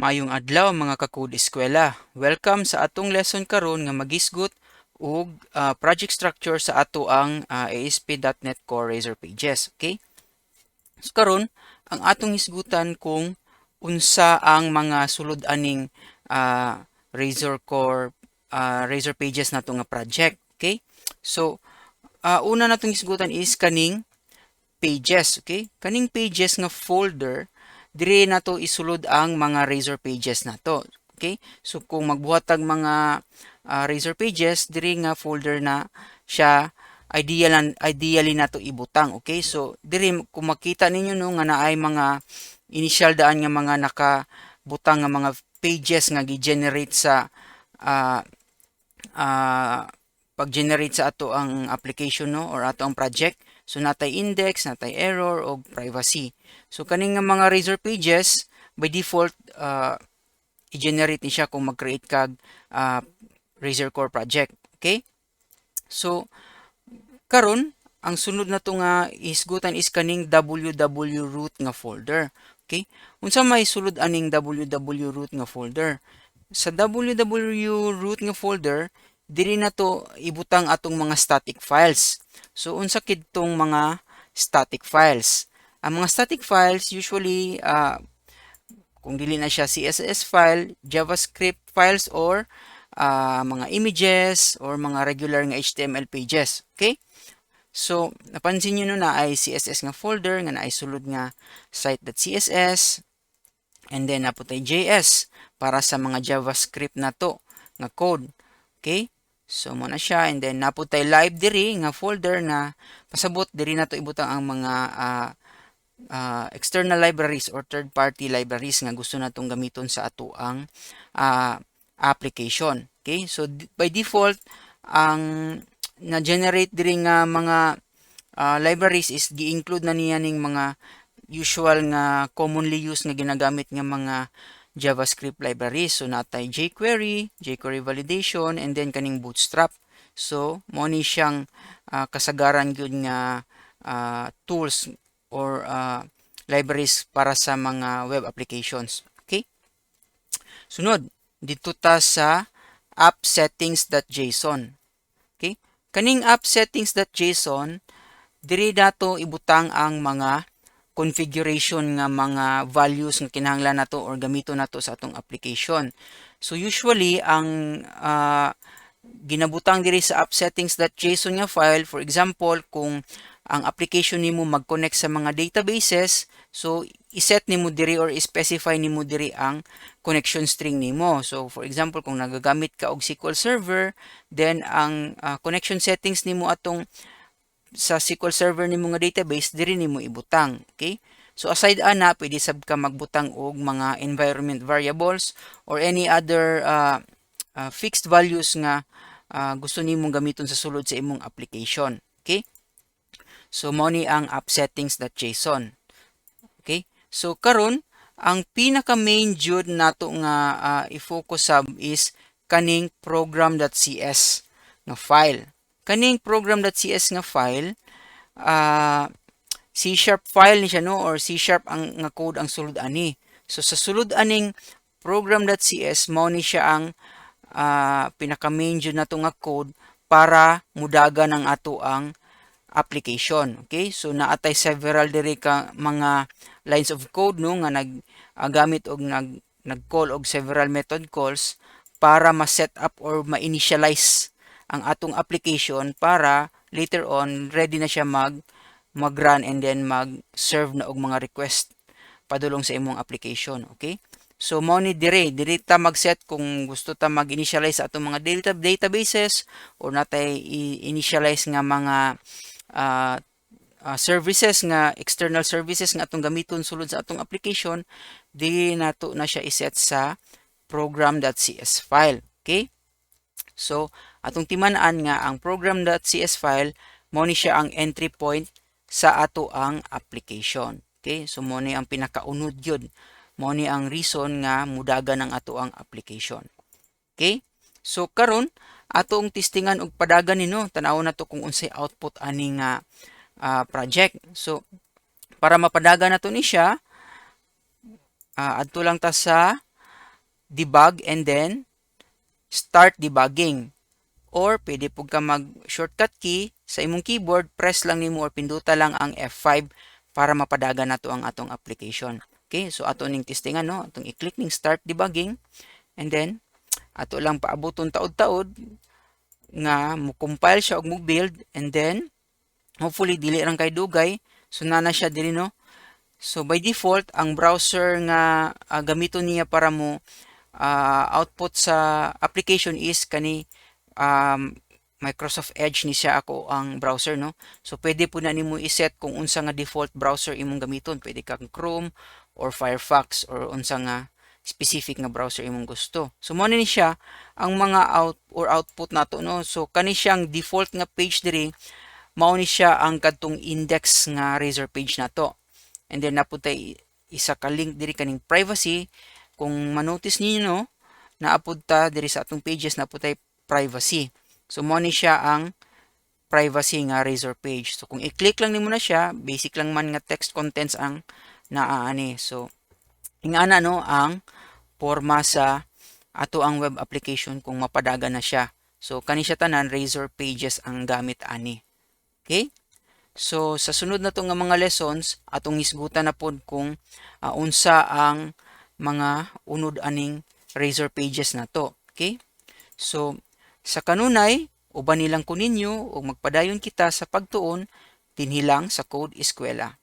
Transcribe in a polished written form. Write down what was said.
Maayong adlaw, mga ka-Code Eskwela. Welcome sa atong lesson karon nga magisgot og project structure sa ato ang ASP.NET Core Razor Pages. Okay? So karon, ang atong hisgutan kung unsa ang mga sulod aning Razor Core Razor Pages nato nga project. Okay? So una natong hisgutan is kaning pages, okay? Kaning pages nga folder, dire nato isulod ang mga Razor Pages nato. Okay? So kung magbuhat tag mga Razor Pages, dire nga folder na siya ideally nato ibutang. Okay? So dire kung makita ninyo, no, nga naay mga initial daan nga mga nakabutang nga mga pages nga gi-generate sa pag-generate sa ato ang application, no, or ato ang project. So natay index, natay error og privacy. So kaning nga mga Razor Pages, by default i-generate ni siya kung mag-create kag Razor Core project. Okay? So karon, ang sunod na to nga hisgutan is kaning www root nga folder. Okay? Unsa may sulod aning www root nga folder? Sa www root nga folder, diri na to ibutang atong mga static files. So unsa kidtong mga static files? Ang mga static files usually, kung dili na siya CSS file, JavaScript files or mga images or mga regular nga HTML pages. Okay? So, napansin niyo, no, na ay CSS nga folder nga naay sulod nga site.css and then naputay JS para sa mga JavaScript na to nga code. Okay? So mo na siya, and then naputay lib diri nga folder na pasabot diri nato ibutang ang mga external libraries or third party libraries nga gusto natong gamiton sa ato ang application. Okay? So by default, ang na-generate diri nga mga libraries is gi-include na niya ning mga usual nga commonly used nga ginagamit nga mga JavaScript libraries. So natay jQuery, jQuery validation, and then kaning Bootstrap. So mo ni siyang kasagaran gyud nga tools or libraries para sa mga web applications. Okay? Sunod, dito ta sa app settings.json. Okay? Kaning app settings.json, diri nato ibutang ang mga configuration nga mga values nga kinahanglan nato or gamiton nato sa atong application. So usually ang ginabutang diri sa app settings.json nga file, for example, kung ang application nimo mag-connect sa mga databases, so iset nimo diri or i-specify nimo diri ang connection string nimo. So for example, kung nagagamit ka og SQL Server, then ang connection settings nimo atong sa SQL Server nimo nga database, diri nimo ibutang. Okay? So aside ana, pwede sab ka magbutang og mga environment variables or any other fixed values nga gusto nimong gamiton sa sulod sa imong application. Okay? So mao ni ang app settings.json. Okay? So karon, ang pinaka main jud nato nga i-focus sab is kaning program.cs nga file. Kaning program.cs nga file, C# file ni siya, no, or C# ang nga code ang sulod ani. So sa sulod aning program.cs, mao ni siya ang pinaka main jud nato nga code para mudagan ang ato ang application. Okay? So naatay several diri ka mga lines of code, no, nga nag gamit og nag-call og several method calls para ma-set up or ma-initialize ang atong application para later on ready na siya mag-run and then mag-serve na og mga request padulong sa imong application. Okay? So mao ni dire ta mag-set kung gusto ta mag-initialize sa atong mga databases or natay i-initialize nga mga services nga external services nga atong gamiton sulod sa atong application, diri nato na siya iset sa program.cs file. Okay? So atong timan-an nga ang program.cs file, mao ni siya ang entry point sa ato ang application. Okay? So mao ni ang pinakaunod gyud. Mao ni ang reason nga mudagan ang ato ang application. Okay? So karon, atong testingan og padagan nino, tan-awon nato kung unsay output ani nga project. So para mapadagan nato ni siya, adto lang ta sa Debug and then Start Debugging. Or pwede pud ka mag shortcut key sa imong keyboard, press lang nimo or pinduta lang ang F5 para mapadagan nato ang atong application. Okay, so ato ning testingan, no, atong i-click ning Start Debugging and then ato lang paabuton taod-taod nga mo compile siya og mo build and then hopefully dili lang kay dugay. So naa na siya diri, no. So by default, ang browser nga gamiton niya para mo output sa application is kani Microsoft Edge ni siya ako ang browser, no. So pwede pud na nimo i-set kung unsa nga default browser imong gamiton. Pwede kang Chrome or Firefox or unsa nga specific nga browser imong gusto. So mo ni siya ang mga out or output nato, no. So kani siyang default nga page diri, mao ni siya ang kadtong index nga Razor page nato. And then naa pud tay isa ka link diri, kaning privacy. Kung manotice ninyo, no, naa pud ta diri sa atong pages, naa pud tay privacy. So mo ni siya ang privacy nga Razor page. So kung i-click lang nimo na siya, basic lang man nga text contents ang naa ani. So ingana, no, ang porma sa ato ang web application kung mapadagan na siya. So kani siya tanan, Razor Pages ang gamit ani. Okay? So sa sunod na to nga mga lessons, atong hisgutan na pod kung unsa ang mga unod aning Razor Pages na to. Okay? So sa kanunay, uban nilang ko ninyo ug magpadayon kita sa pagtuon dinhi lang sa Code Eskwela.